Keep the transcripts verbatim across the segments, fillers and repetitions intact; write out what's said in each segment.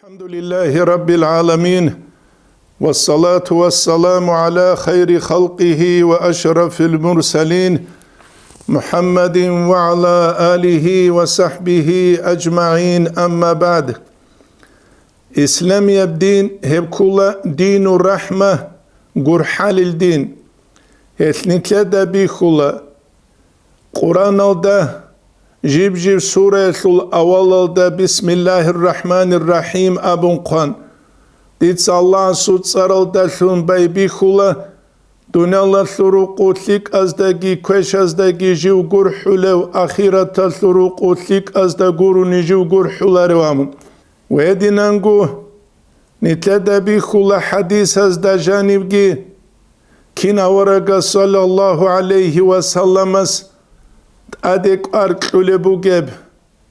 الحمد لله رب العالمين، والصلاة والسلام على خير خلقه وأشرف المرسلين، محمد وعلى آله وصحبه أجمعين، أما بعد. Исламияб дин гьеб ккола дину рахӀма, гурхӀалил дин. Гьелъ нилъеда бихьула Къураналда, жиб-жиб сураялъул авалалда «Бисмиллагьир рахӀманир рахӀим» абун хъван. Дица Аллагьасул цӀаралдалъун байбихьула, дуниялалъул рукъу лъикӀаздаги квешаздаги жив гурхӀулев, ахираталъул рукъу лъикӀазда гурони жив гурхӀуларев абун. Гьединанго нилъеда бихьула хӀадисазда жанибги, кин аварагас, саллаллагьу гӀалайгьи ва салламас, тӀаде кӀвар кьулеб бугеб,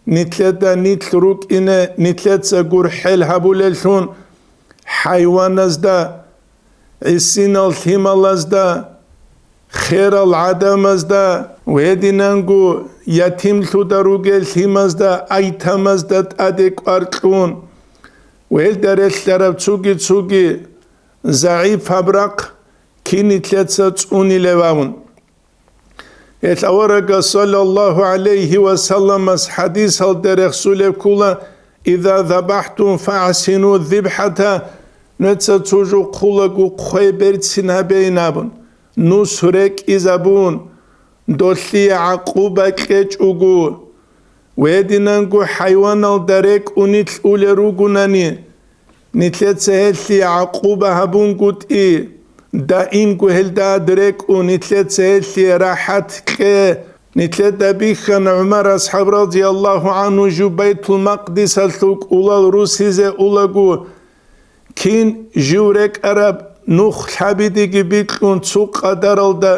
нилъеда нилъ рукӀине, нилъеца гурхӀел гьабулеллъун, хӀайваназда, гӀисинал лъималазда, херал гӀадамазда, гьединанго ятимлъуда ругел лъимазда, айтамазда тӀаде кӀвар кьун, гьелда релълъараб цуги-цуги загӀипаб рахъ кин нилъеца цӀунилев абун. Гьелъ аварагас, саллаллагьу гӀалайгьи ва салламас, хӀадисалда рехсулеб ккола: «Иза забахӀтум фагӀсину зибхӀата», нуца цо жо хъулаго хъвей берцин гьабейин абун, нус рекӀизабун, долъие гӀакъуба кьечӀого, гьединанго хӀайваналда рекӀунилъ улел ругунани, нилъеца гьелъие гӀакъуба гьабунгутӀи, даимго гьелда рекӀун, нилъеца гьелъие рахӀат кье. Нилъеда бихьана ГӀумар асхӀаб, радияллагьу гӀангьу, жив Байтул-Макъдисалъул кӀулал русизе улаго, кин жив рекӀараб нух лъабидеги бикьун цо къадаралда,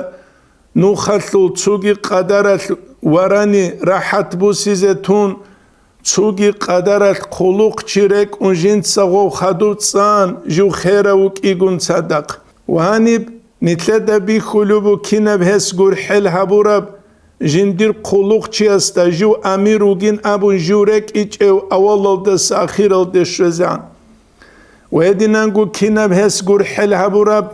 нухалъул цоги къадаралъ варани рахӀат бусизе тун, цоги къадаралъ хъулухъчи рекӀун жинца гъов хадуб цӀан, жив херав вукӀигун цадахъ. Ва гьаниб нилъеда бихьулеб букӀинаб гьес гурхӀел гьабураб, жиндир хъулухъчиясда жив амир вугин абун жив рекӀичӀев авалалдаса ахиралде щвезегӀан. Ва гьединанго кинаб гьес гурхӀел гьабураб,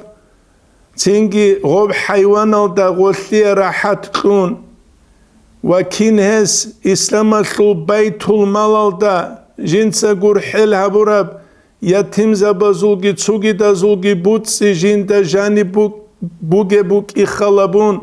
цинги гъоб хӀайваналда гъолъие рахӀат кьун, ва кин гьес исламалъул байтул-малалда жинца гурхӀел гьабураб, ятимзабазулги цугидазулги буцӀцӀи жинда жаниб буг-, бугеб букӀихал абун,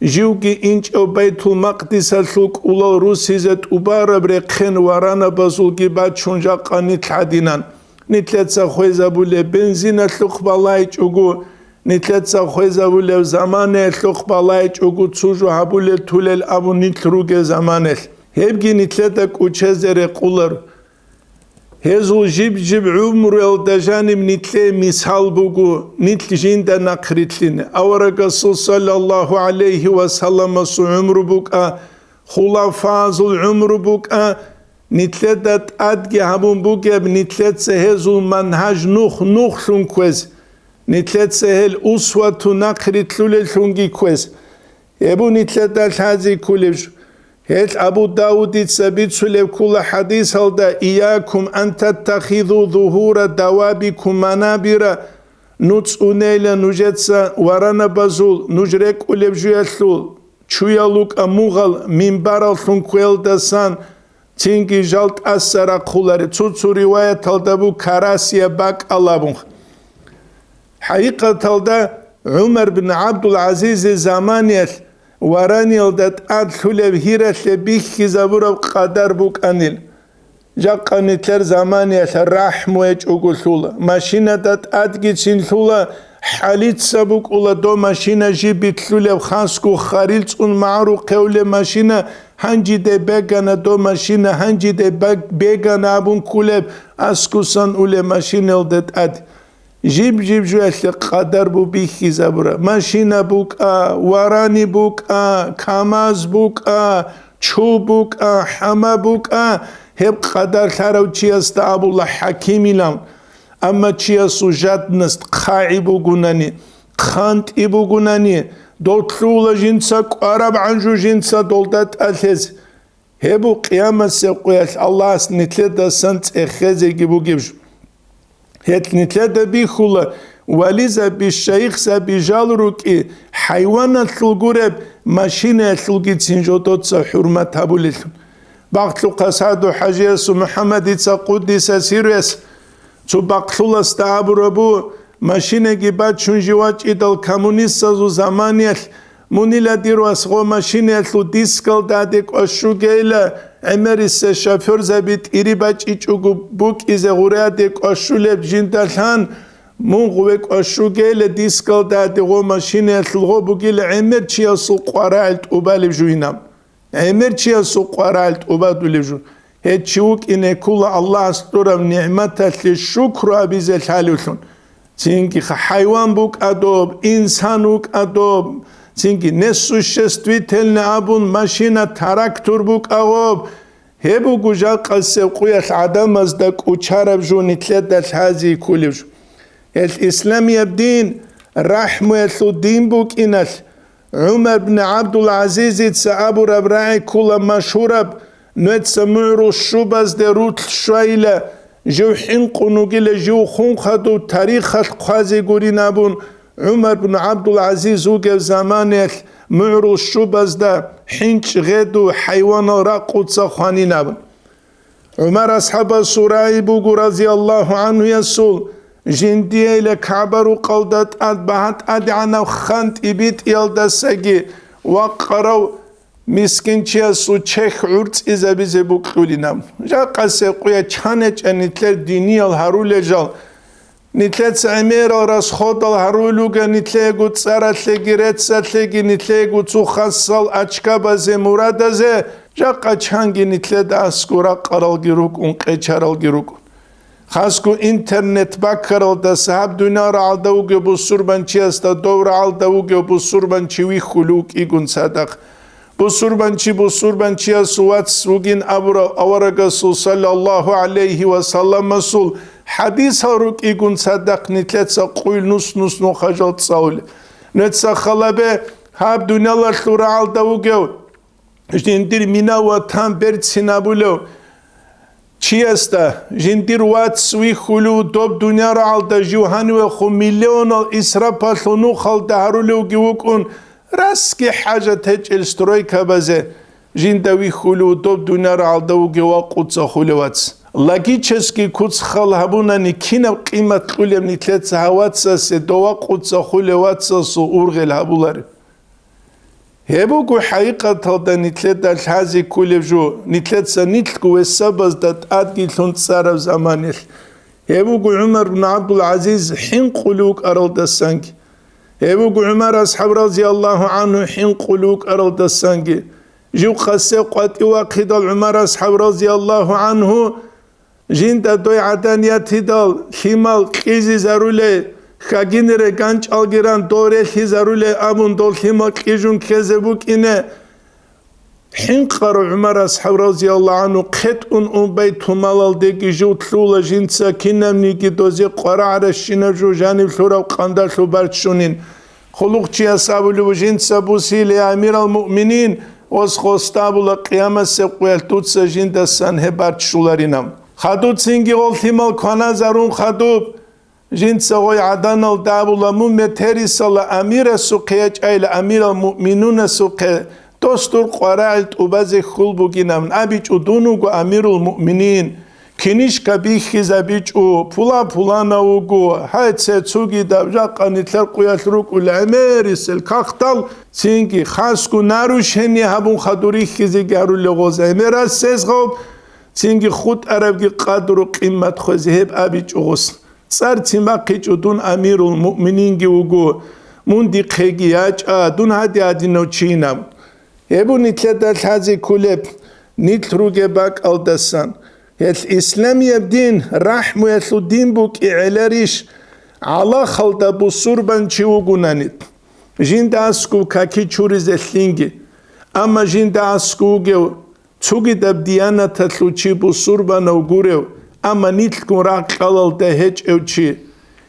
живги инчӀев Байтул-Макъдисалъул кӀулал русизе тӀубараб рехъен варанабазулги бачун жакъа нилъ гьадинан. Нилъеца хвезабулеб бензиналъухъ балайчӀого, нилъеца хвезабулеб заманаялъухъ балайчӀого цо жо гьабулел тулел абун нилъ ругел заманаялъ. Гьебги нилъеда кӀучезе рекъолар. Гьезул жиб-жиб гӀумруялда жаниб нилъее мисал буго, нилъ жинда нахърилълъине. Аварагасул саллаллагьу гӀалайгьи ва салламасул гӀумру букӀа, хулафазул гӀумру букӀа, нилъеда тӀадги гьабун бугеб, нилъеца гьезул манхӀаж нух-нухлъун кквез, нилъеца гьел усвату нахърилълъулеллъунги кквез. Гьеб нилъеда лъазе кколеб жо. Гьелъ Абу Давудица бицулеб ккола хӀадисалда: «Иякум ан таттахизу зугьура давабикум манабира», нуц унейла нужеца варанабазул, нуж рекӀулеб жуялъул, чуял рукӀа мугъал минбараллъун кквеялдасан, цинги жал тӀаса рахъуларе. Цо-цо риваяталда бу карасия бакӀал абун. ХӀакъикъаталда ГӀумар бин ГӀабдул-ГӀазизил заманиялъ вараниялда тӀад лъулеб гьиралъе бихьизабураб къадар букӀанил. Жакъа нилъер заманиялъ рахӀму гьечӀого лъула. Машинада тӀадгицин лъула, хӀалица букӀула дов машина жиб битлъулеб, хасго харил цӀун магӀарухъ гьевлеб машина, гьанжиде бегана дов машина, гьанжиде бег-, бегана абун кколеб, аскусан улеб машиналда тӀад. Жиб-жиб жуялъе къадар бу бихьизабура. Машина букӀа, варани букӀа, КамАЗ букӀа, чу букӀа, хӀама букӀа, гьеб къадар лъарав чиясда абула хӀакимилан. Амма чиясул жадность хъагӀи бугунани, хъантӀи бугунани, дов лъугьула жинца кӀвараб гӀанжу жинца долда тӀалъез. Гьеб буго къиямасеб къоялъ Аллагьас нилъедасан цӀехезеги бугеб жо. Гьелъ нилъеда бихьула, вализаби, шайихзаби жал рукӀи, хӀайваналъул гуреб, машинаялъулгицин жодоца хӀурмат гьабулелъул. Бахлъухъас гьадур ХӀажиясул МухӀаммадица къуддиса сирруяс цо бахълъуласда абураб буго, машинаги бачун жив вачӀидал коммунистазул заманиялъ, мунила дир вас, гъо машинаялъул дискалда гьаде кӀвашугейила, гӀемерисел шофёрзаби тӀири бачӀичӀого букӀизе гъуре гьаде кӀвашулеб жинда лъан, мун гъуве кӀвашугейила дискалда гьаде гъо машинаялъул гъо бугила гӀемер чиясул къварагӀел тӀубалеб жугьинаб. ГӀемер чиясул къварагӀел тӀубадулеб жо. Гьеб чи вукӀине ккола Аллагьас кьураб нигӀматалъе шукру абизе лъалевлъун. Цинги хӀайван букӀа доб, инсан вукӀа доб, цинги несуществительное абун машина, трактор букӀа гъоб. Гьеб буго жакъасеб къуялъ гӀадамазда кӀучараб жо, нилъеда лъази кколеб жо. Гьелъ исламияб дин рахӀмуялъул дин букӀиналъ, ГӀумар бин ГӀабдул-ГӀазизица абураб рагӀи ккола машгьураб: «Нужеца мугӀрул щубазде рулъ щвайила, жив хӀинкъун вугила, жив хун хадув тарихалъ хъвазе гурин», – абун, ГӀумар бин ГӀабдул-ГӀазиз вугев заманаялъ мугӀрул щубазда хӀинчӀ гъеду хӀайванал ракъуца хванин абун. ГӀумар асхӀабасул рагӀи буго, разияллагьу гӀанхуясул, жиндиейила КагӀба-рукъалда тӀад багьа тӀадегӀанаб хантӀи битӀиялдасаги вакъарав мискинчиясул чехь гӀурцӀизабизе букьулинаб. Жакъасеб къуя чанечӀа нилъер диниял гьарулел жал, нилъеца гӀемерал расходал гьарулел руго, нилъего цӀаралъеги реццалъеги, нилъего цо хасал ачкабазе, мурадазе, жакъа чанги нилъеда аскӀо ракъаралги рукӀун, къечаралги рукӀун. Хасго интернет баккаралдаса гьаб дуниял рагӀалда вугев бусурбанчиясда дов рагӀалда вугев бусурбанчи вихьулев вукӀигун цадахъ. Бусурбанчи бусурбанчиясул вац вугин абурав аварагасул саллаллагьу гӀалайгьи ва салламасул хӀадисал рукӀигун цадахъ нилъеца къуйл нус-нус нухажал цӀалулел. Нуца халабе гьаб дуниялалъул рагӀалда вугев жиндир мина ва тан берцинабулев чиясда, жиндир вац вихьулев доб дуниял рагӀалда жив гьанивехун миллионал исрапалъул нухалда гьарулевги вукӀун, расги хӀажат гьечӀел стройкабазе жинда вихьулев доб дуниял рагӀалда вугев вакъуца хулев вац. Логически куц хал гьабунани, кинаб къимат кьулеб нилъеца гьав вацасе, дов вакъуца хулев вацасул ургъел гьабулареб? Гьеб буго хӀакъикъаталда нилъеда лъази кколеб жо, нилъеца нилъго весабазда тӀадги лъун цӀараб заманалъ. Гьеб буго ГӀумар бин ГӀабдул-ГӀазиз хӀинкъулев вукӀаралдасанги. Гьеб буго ГӀумар асхӀаб разияллагьу гӀанху хӀинкъулев вукӀаралдасанги. Жив къасе къватӀив вахъидал ГӀумар асхӀаб разияллагьу гӀанху жинда дой гӀадан ятидал лъимал кьижизарулей, хьагинире ганчӀалги ран дол релълъизарулей абун дол лъимал кьижун ккезе букӀине, хӀинкъарав ГӀумар асхӀаб разияллагьу гӀанху хъетӀун ун байтулмалалдеги жив лъула жинца кинабниги дозе къварагӀаращинаб жо жанив лъурав къандалъу барччунин. Хъулухъчияс абулев жинца бусиле, амирал муъминин, ос хостабула къиямасеб къуялъ дуца жиндасан гьеб барччуларинаб. Хадуцинги гъол лъимал кваназарун хадуб, жинца гъой гӀаданал дабула мун метерисала амирасухъе ячӀайла, амирал муъминунасухъе, дос дур къварагӀел тӀубазе хьул бугинаб, абичӀо дун вуго амирул муъминин. Кинишка бихьизабичӀо, пула-пуланав вуго, гьай, цецугидаб, жакъа нилъер къуялъ рукӀул гӀемерисел кагътал, цинги хасго нарушение гьабун хадур рихьизеги гьарулел гъоз гӀемерас сезгъав, цинги хутӀарабги къадру-къиммат хвезе гьеб абичӀо гъос. ЦӀар цин бахъичӀо, дун амирул муъмининги вуго, мун дихъеги ячӀа, дун гьади-гьадинав чинаб. Гьеб нилъеда лъазе кколеб, нилъ ругеб бакӀалдасан. Гьелъ исламияб дин рахӀмуялъул дин букӀи гӀеларищ, гӀалахалда бусурбанчи вугунани, жинда аскӀов каки чуризе лъинги. Амма жинда аскӀов вугев цогидаб диянаталъул чи бусурбанав гурев, амма нилъгун рагъкьалалда гьечӀев чи.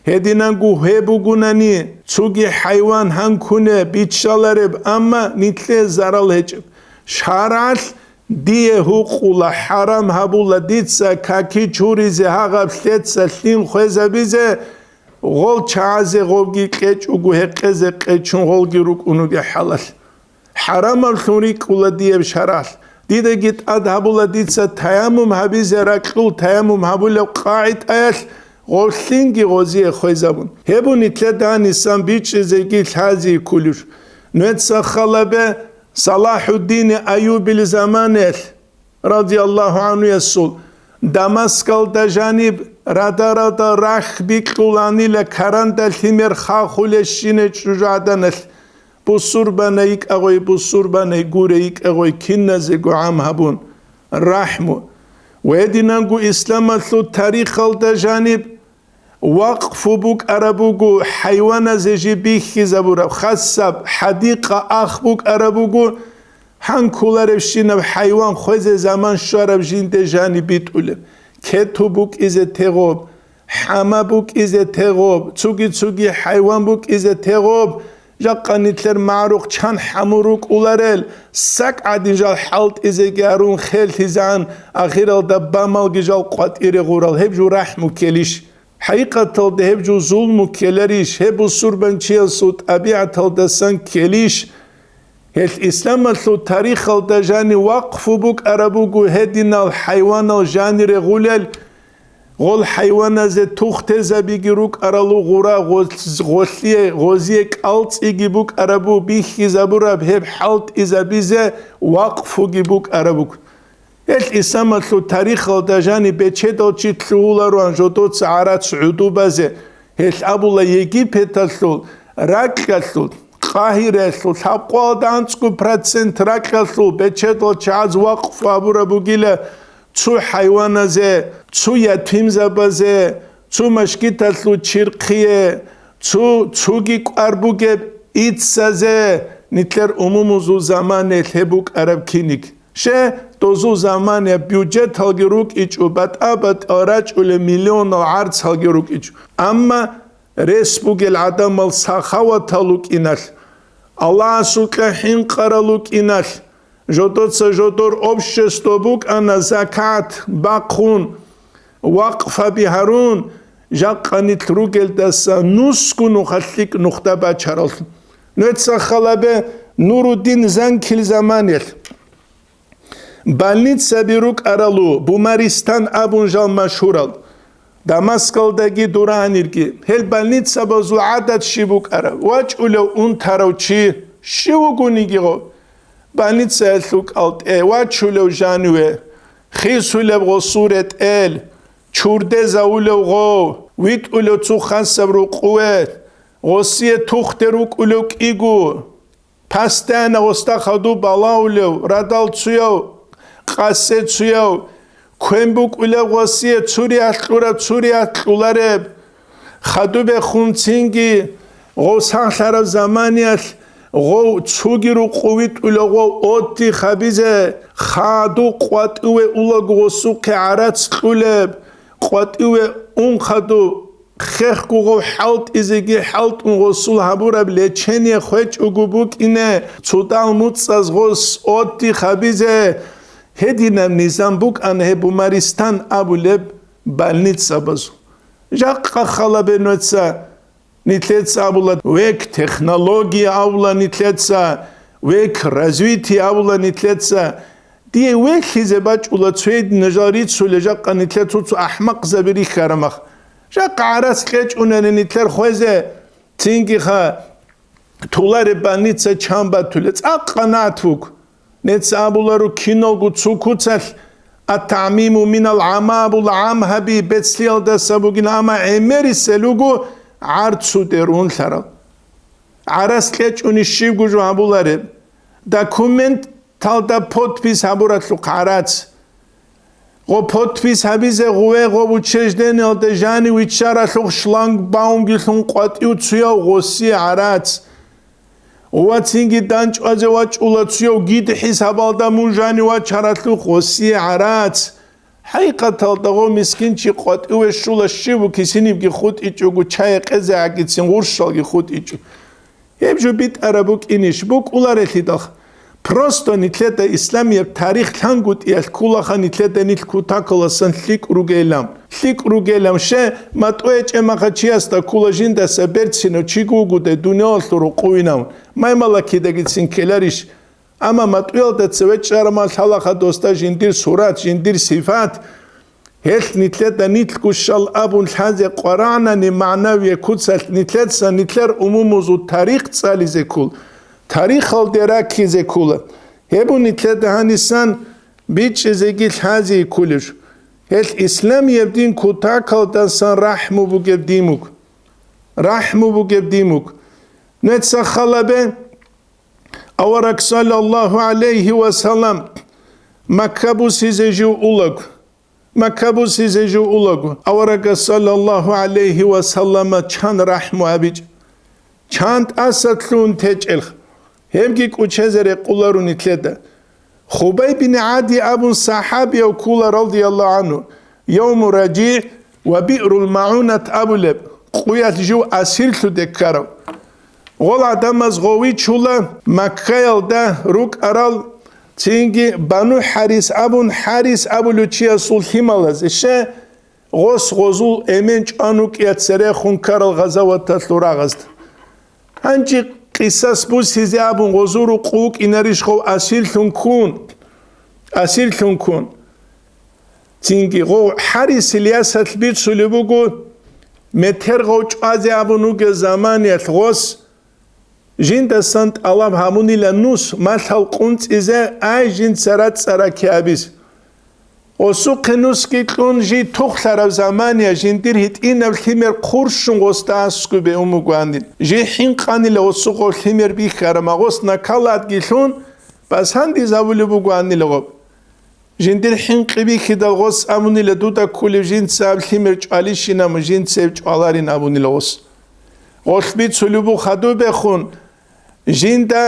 Гьединанго гьеб бугунани, цоги хӀайван гьанкуне биччалареб, амма нилъе зарал гьечӀеб. ШаргӀалъ Дие гьукъула, хӀарам гьабула дица каки чуризе, гьагъаб лъеца лъим хвезабизе, гъол чагӀазе гъобги кьечӀого гьекъезе къечун гъолги рукӀунуге хӀалалъ. ХӀарамаблъун рикӀкӀула дияб шаргӀалъ. Дидаги тӀад гьабула дица таяммум гьабизе ракьул таяммум гьабулеб къагӀидаялъ гъолъинги гъозие хвезабун. Гьеб нилъеда гьанисан бичӀчӀизеги лъази кколеб. Нуеца халабе Салахьуддини Аюбил заманаялъ, радияллагьу гӀанхуясул, Дамаскалда жаниб рада-рада рахь бикьуланила каранда лъимер хахулещине чӀужугӀаданалъ. Бусурбанай йикӀагъой, бусурбанай гурей йикӀагъой киназего гӀам гьабун, рахӀму. Ва гьединанго исламалъул тарихалда жаниб вакъфу букӀараб буго хӀайваназе жиб бихьизабураб, хасаб хӀадикъа ах букӀараб буго, гьан кколаребщинаб хӀайван хвезе заман щвараб жинде жаниб битӀулеб, кету букӀизе тегъоб, хӀама букӀизе тегъоб, цуги-цуги хӀайван букӀизе тегъоб, жакъа нилъер магӀарухъ чан хӀаму рукӀуларел, сак гӀадин жал хӀалтӀизеги арун херлъизегӀан, ахиралда бамалги жал къватӀире гъурал, гьеб жо рахӀму ккелищ? ХӀакъикъаталда гьеб жо зулму ккеларищ? Гьеб бусурбанчиясул тӀабигӀаталдасан ккелищ? Гьелъ исламалъул тарихалда жанив вакъфу букӀараб буго гьединал хӀайванал жанире гъулел, гъол хӀайваназе тух тезабиги рукӀаралу гъура гъоз-, гъолъие, гъозие кӀалцӀиги букӀарабу бихьизабураб гьеб хӀалтӀизабизе вакъфуги букӀарабуг. Гьелъ исламалъул тарихалда жаниб бечедал чи лъугьулароан жодоца гӀарац гӀудубазе, гьелъ абула Египеталъул ракьалъул, Къагьираялъул лъабкъоялда анцӀго процент ракьалъул бечедал чагӀаз вакъфу абураб бугила цу хӀайваназе, цу ятимзабазе, цу машгиталъул чирхъие, цу цуги кӀвар бугеб иццазе, нилъер умумузул заманаялъ гьеб букӀараб киниг. Ще, дозул заманаяб бюджеталги рукӀичӀо, батӀа-батӀал рачӀулеб миллионал гӀарцалги рукӀичӀо. Амма рес бугел гӀадамал сахаватал рукӀиналъ, Аллагьасукьа хӀинкъарал рукӀиналъ, жодоца жодор общество букӀана закат бахъун, вакъфаби гьарун, жакъа нилъ ругелдаса нусго нуха лъикӀ нухда бачаралъ. Нуеца халабе Нуруддин Занкил заманаялъ. Больницаби рукӀаралу, Бумаристан абун жал машгьурал. Дамаскалдаги дуранирги. Гьел больницабазул гӀадат щиб букӀараб? ВачӀулев унтарав чи щив вугониги гъов? Больницаялъул кӀалтӀе вачулев жаниве, хисулеб гъосул ретӀел, чурдезавулев гъов, витӀулев цо хасаб рукъуве, гъосие тухде рукӀулев кӀиго. Постоянно гъосда хадуб балагьулев, радал цуяв, къасе цуяв, квен букӀулев гъосие цуриялъ кьураб, цуриялъ кьулареб. Хадубехун цинги гъов сахлъараб заманиялъ гъов цуги рукъу витӀулев гъов отдих гьабизе, хаду къватӀиве улаго гъосухъе гӀарац кьулеб, къватӀиве ун хаду. Хехго гъов хӀалтӀизеги хӀалтӀун гъосул гьабураб лечение хвечӀого букӀине, цудал муцӀаз гъос отдих гьабизе, гьединаб низам букӀана гьеб Бумаристан абулеб больницабазул. Жакъа халабе нуеца, нилъеца абула век технология абула нилъеца, век развитие абула нилъеца, Дие велъизе бачӀула цо гьедина жал рицулел жакъа нилъер цо-цо ахӀмакъзаби рихьарамах. Жакъа гӀарац кьечӀунани нилъер хвезе, цинги-ха тулареб больница чан батулеб. ЦӀакъ къанагӀат вуго. Нецц абуларо киналго цо куцалъ, ат-таъмиму минал гӀамма абула, гӀам гьаби, бецлъиялдаса бугин, амма гӀемерисел руго гӀарцудер унлъарал. ГӀарац кьечӀуни щибго жо гьабулареб. Документ талда подпись гьабуралъухъ гӀарац. Гъо подпись гьабизе гъуве гъо учреждениялда жанив виччаралъухъ шлагбаумгилъун къватӀив цуяв гъосие гӀарац. Ва цинги данчӀвазе вачӀула цуяв гид хӀисабалда мун жанив вачаралъухъ гъосие гӀарац. ХӀакъикъаталда гъо мискинчи къватӀиве щула щив кисинибги хутӀичӀого, чай гьекъезе гӀагицин гъурщалги хутӀичӀо. Гьеб жо битӀараб букӀинищ? БукӀуларелъидал. Просто нилъеда исламияб тарих лъангутӀиялъ кколаха нилъеда нилъ кутакаласан лъикӀ ругейилан. ЛъикӀ ругейилан, ше, матӀу гьечӀеб мехалъ чиясда ккола жиндаса берцинав чиго вугодай дуниялалъул рокъовинав, маймалакидагицин ккеларищ? Амма матӀуялда цеве чӀараб мехалъ лъалаха досда жиндир сурат, жиндир сифат. Гьелъ нилъеда нилъго щал абун лъазе къварагӀанани магӀнавияб куцалъ нилъеца нилъер умумузул тарих цӀализе ккол, тарихалде раккизе ккола. Гьеб нилъеда гьанисан бичӀчӀизеги лъазе кколеб жо. Гьелъ исламияб дин кутакалдасан рахӀму бугеб дин буго. РахӀму бугеб дин буго. Нуца халабе, авараг саллаллагьу гӀалайгьи ва саллам Макка бусизе жив улаго, Макка бусизе жив улаго, аварагас саллаллагьу гӀалайгьи ва саллама чан рахӀму гьабичӀ, чан тӀаса лъугьун течӀелха, гьебги кӀучезе рекъоларо нилъеда. Хубай бин ГӀади абун сахӀабияв ккола, радияллагьу гӀангьу, Явму РажигӀ ва БиърулмагӀунат абулеб къуялъ жив асирлъуде ккарав. Гъол гӀадамаз гъов вичула Маккаялда рукӀарал, цинги Бану ХӀарис абун, ХӀарис абулев чиясул лъималаз, ише, гъос гъозул эмен чӀван вукӀиялъ церехун ккарал гъазаваталъул рагъазда. Гьанже къисас бусизе абун гъозул рукъу вукӀинарищ гъов асирлъун ккун? Асирлъун ккун. Цинги гъов ХӀарис Ильясалъ бицулеб буго, метер гъов чӀвазе абун вугев заманиялъ гъос жиндасан тӀалаб гьабунила нус малъал къунцӀизе, ай, жинца рацӀцӀа ракки абизе. Гъосухъе нусги кьун жий тухлъараб замания жиндир гьитӀинаб лъимер хъурщун гъосда аскӀубе умугвандин. Жий хӀинкъанила гъосухъо лъимер бихьарама гъос накаладги лъун, басгьандизабулеб бугоанила гъоб. Жиндир хӀинкъи бихьидал гъос абунила дуда ккулев жинца аб лъимер чӀвалищинаму жинцев чӀваларин абунила гъос. Гъолъ бицулеб буха дубехун, жинда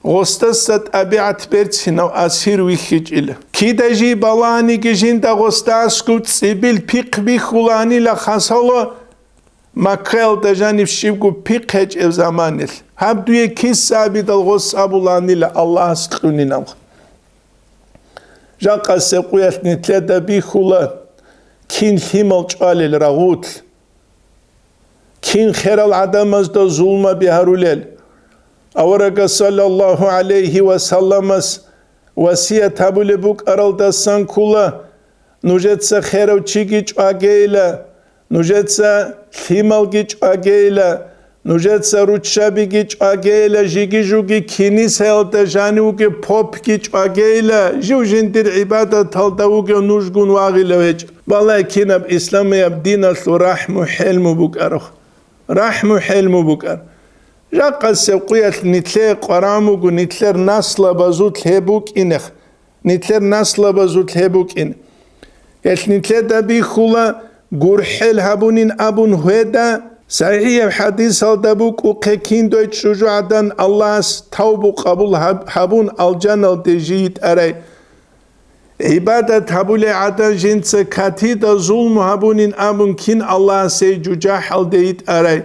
гъосдаса тӀабигӀат берцинав асир вихьичӀила. Кида жий баланиги жинда гъосда аскӀуб цӀибил пихъ бихьуланила хасало, Маккаялда жаниб щибго пихъ гьечӀеб заманилъ, гьаб дуе киса абидал гъос абуланила Аллагьас кьунинаб. Жакъасеб къуялъ нилъеда бихьула кин лъимал чӀвалел рагъулъ, кин херал гӀадамазда зулмаби гьарулел. Аварагас саллаллагьу гӀалайгьи ва салламас васият гьабулеб букӀаралдасан ккула, нужеца херав чиги чӀвагейила, нужеца лъималги чӀвагейила, нужеца руччабиги чӀвагейила, жиги-жуги кинисаялда жанив вугев попги чӀвагейила, жив жиндир гӀибадаталда вугев нужгун вагъила гьечӀо. Балай кинаб исламияб диналъул рахӀму-хӀелму букӀараб. РахӀму-хӀелму букӀар. Жакъасеб къуялъ нилъее къваран буго нилъер наслабазулъ гьеб букӀинех, нилъер наслабазулъ гьеб букӀин. Гьелъ нилъеда бихьула гурхӀел гьабунин абун гьведа, сахӀихӀаб хӀадисалда букӀухъе киндой чӀужугӀадан Аллагьас тавбу къабул гьаб-, гьабун алжаналде жий йитӀарай. ГӀибадат гьабулей гӀадан жинца катида зулму гьабунин абун кин Аллагьасей жужахӀалде йитӀарай?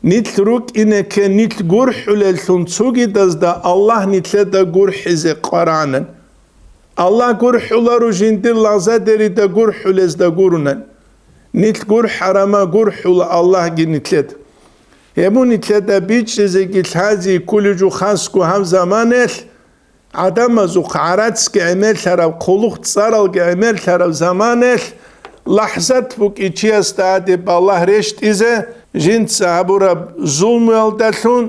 Нилъ рукӀинеке нилъ гурхӀулеллъун цугидазда Аллагь нилъеда гурхӀизе къварагӀанан. Аллагь гурхӀуларо жиндир лагъзадерида гурхӀулезда гурунан. Нилъ гурхӀарама гурхӀула Аллагьги нилъеда. Гьеб нилъеда бичӀчӀизеги лъази ккулев жо хасго гьаб заманаялъ, гӀадамазухъ гӀарацги гӀемерлъараб, хъулухъ цӀаралги гӀемерлъараб заманаялъ лахӀзат букӀичиясда гьадиб балагь рещтӀизе, жинца гьабураб зулмуялдалъун,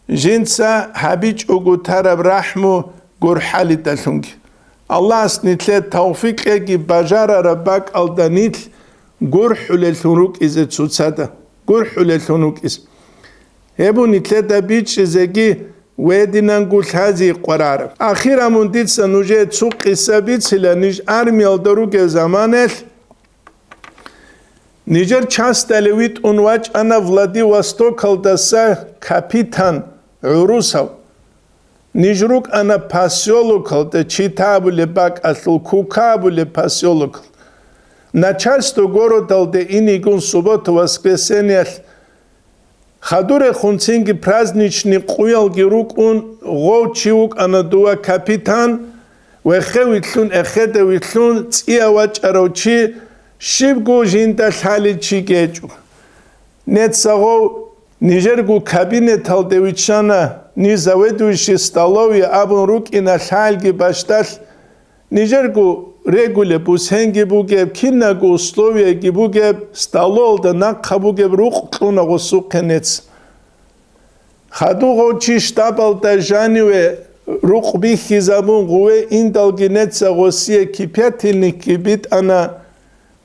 жинца гьабичӀого тараб рахӀму гурхӀалидалъунги. Аллагьас нилъее тавфикъ кьеги бажарараб бакӀалда нилъ гурхӀулеллъун рукӀизе цоцазда, гурхӀулеллъун рукӀизе. Гьеб нилъеда бичӀчӀизеги гьединанго лъази къварараб. Ахираб мун дица нужее цо къиса бицила, ниж армиялда ругел заманаялъ нижер часталде витӀун вачӀана Владивостокалдаса капитан гӀурусав. Ниж рукӀана посёлокалда, Чита абулеб бакӀалъул, Кука абулеб посёлокалда. Начальство городалде инигун суббота-воскресеньялъ Хадур рехун цинги праздничный къуялги рукӀун, гъов чи вукӀана дова капитан, вехевилълъун, эхедавилълъун, цӀия вачӀарав чи, щибго жинда лъалел чи гьечӀо. Нецагъов нижерго кабинеталде виччана, ниж заведующий столовая абун рукӀина лъалги бащдалъ, нижерго регулеб бусенги бугеб, кинабго условияги бугеб, столовалда нахъа бугеб рукъ кьуна гъосухъе нец. Хадугъав чи штабалда жаниве рукъ бихьизабун гъуве индалги неца гъосие кипятильникги битӀана,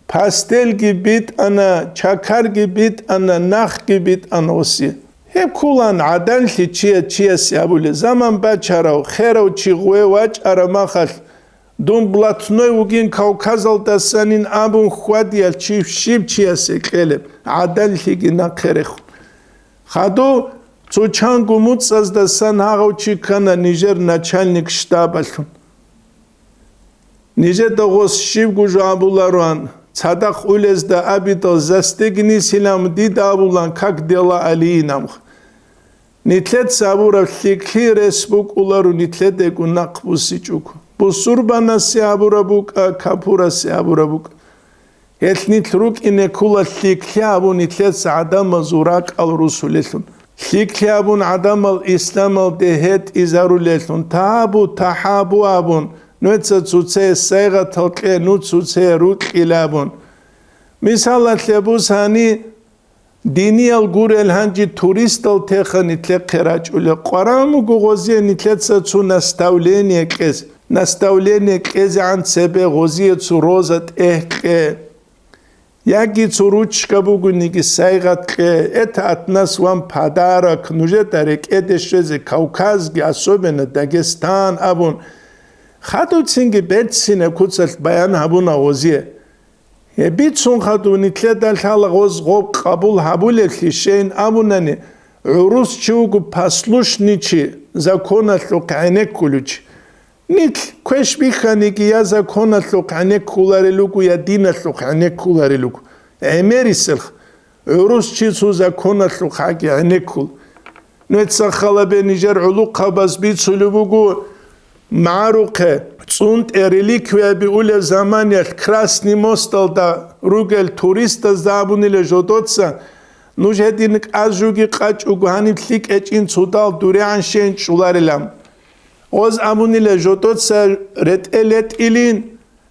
пастелги битӀана, чакарги битӀана, нахги битӀана гъосие. Гьеб кколаан гӀадаллъи чияс чиясе абулеб, заман бачарав, херав чи гъуве вачӀараб махалъ, дун блатной вугин Кавказалдасанин абун хьвадиялъ чи щиб чиясе кьелеб, гӀадаллъиги нахъе рехун. Хадув цо чанго муцӀаздасан гьагъав чи ккана нижер начальник штабалъун. Нижеда гъос щибго жо абулароан, цадахъ улезда абидал застегнись илан дида абулан как дела алиин амх. Нилъеца абураб лъикӀлъи рес букӀуларо нилъедаго нахъ буссичӀого. Бусурбанасе абураб букӀа, капурасе абураб букӀа. Гьелъ нилъ рукӀине ккола лъикӀлъи абун нилъеца гӀадамазул ракӀал русулелъун. ЛъикӀлъи абун гӀадамал исламалде гьетӀизарулелъун, табу, тахӀабу абун, нуца цуцее сайгъатал кье, ну цуцее рукьила абун. Мисалалъе бусани, диниял гурел гьанже туристал теха нилъехъе рачӀулел. Къваран буго гъозие нилъеца цо наставление кьез. Наставление кьезегӀан цебе гъозие цо роза тӀегь кье. Яги цо ручка бугониги сайгъат кье. Это от нас вам подарок. Нужеда рекӀеде щвезе Кавказги, особенно Дагестан абун. Хадуцинги берцинаб куцалъ баян гьабуна гъозие. Гьеб бицун хадув нилъеда лъала гъоз гъоб къабул гьабулеблъи щейин абунани, гӀурус чи вуго послушный чи, законалъухъ гӀенеккулев чи. Нилъ квеш бихьаниги я законалъухъ гӀенеккуларел руго, я диналъухъ гӀенеккуларел руго. ГӀемерисел гӀурус чи цо законалъухъаги гӀенеккул. Нуца халабе нижер гӀулухъабаз бицулеб буго, магӀарухъе, цӀунтӀе реликвияби улеб заманиялъ Красный мосталда ругел туристазда абунила жодоца, нуж гьедин кӀаз жуги къачӀого гьаниб лъикӀ гьечӀин цодал дурегӀан щейин чӀоларилан. Гъоз абунила жодоца ретӀел ретӀилин,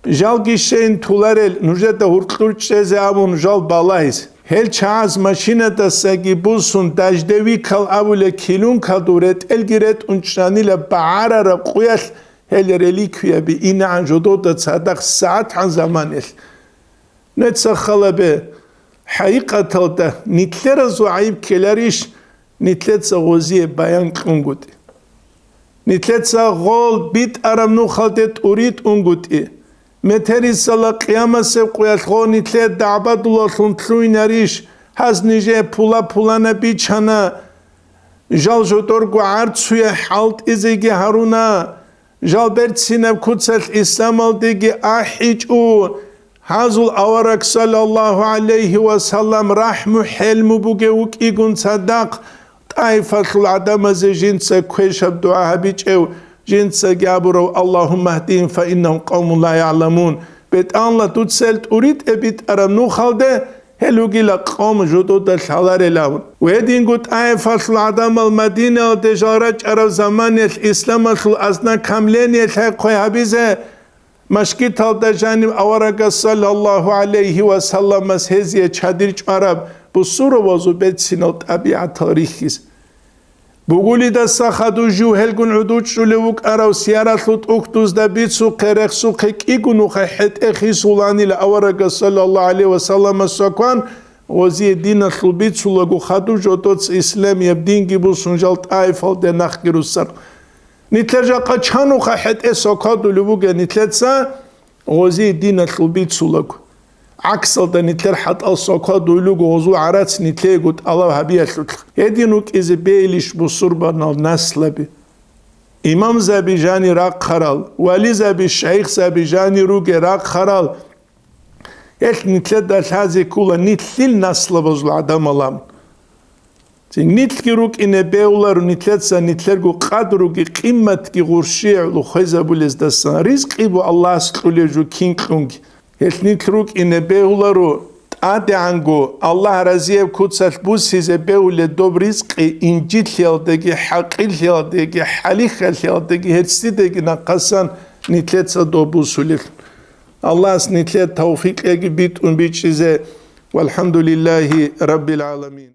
жалги щейин туларел, нужеда гьуркьур чӀезе абун жал балагьиз. Гьел чагӀаз машинадасаги бусун, дождевикал абулеб килункалда ретӀелги ретӀун чӀанила багӀарараб къуялъ гьел реликвияби инегӀан жодода цадахъ сагӀатгӀан заманиялъ. Нуца халабе, хӀакъикъаталда, нилъеразул гӀайиб ккеларищ, нилъеца гъозие баян кьунгутӀи? Нилъеца гъол битӀараб нухалде тӀуритӀунгутӀи? Метерисала къиямасеб къуялъ гъо нилъее дагӀбадулалъун лъугьинарищ, гьаз нижее пула-пулана бичана, жал жодорго гӀарцуе хӀалтӀизеги гьаруна, жал берцинаб куцалъ исламалдеги ахӀичӀо, гьазул авараг, саллаллагьу гӀалайгьи ва саллам, рахӀму-хӀелму бугев вукӀигун цадахъ, ТӀаифалъул гӀадамазе жинца квешаб дугӀа гьабичӀев, жинцаги абурав: «Аллагьумма гьдигьим фа иннагьум къавмун ла ягӀламун». БетӀалла, дуца гьел тӀуритӀе битӀараб нухалде, гьел ругила къавм жодода лъаларел абун. Гьединго ТӀаифалъул гӀадамал Мадинаялде жал рачӀараб заманиялъ исламалъул ознакомление лъай-хъвай гьабизе, машгиталда жанив аварагас, саллаллагьу гӀалайгьи ва салламас, гьезие чадир чӀвараб бусурбабазул берцинал тӀабигӀатал рихьизе. Бугулидаса хадув жив гьелгун гӀодов чӀулев вукӀарав сияралъул тӀухьдузда бицухъе, рехсухъе кӀиго нухалъ хӀетӀе хисуланила аварагас, саллаллагьу гӀалайгьи ва салламас, сокван, гъозие диналъул бицулаго хадув жодоца исламияб динги бусун жал ТӀаифалде нахги руссар. Нилъер жакъа чанухъа хӀетӀе сокодулев вугев нилъеца гъозие диналъул бицулаго. ГӀаксалда нилъер хӀатӀал сокодулев вуго гъозул гӀарац нилъеего тӀалаб гьабиялъулъ. Гьедин рукӀизе бейилищ бусурбанал наслаби? Имамзаби жани рахъарал, вализаби, шайихзаби жани руге рахъарал, гьелъ нилъеда лъазе ккола нилъил наслабазул гӀадамал абун. Цин нилъги рукӀине бегьуларо нилъеца нилъерго къадруги къимматги гъурщи гӀоло хвезабулездасан. Ризкъи бу Аллагьас кьулеб жо кин кьунги. Гьелъ нилъ рукӀине бегьуларо тӀадегӀанго Аллагь разияб куцалъ буссизе бегьулеб доб ризкъи инжитлъиялдаги, хӀакъирлъиялдаги, хӀалихьалъиялдаги, гьерсидаги нахъасан нилъеца доб буссулелъун. Аллагьас нилъер тавфикъ яги битӀун бичӀчӀизе. ВалхӀамдулиллагьи раббил гӀаламин.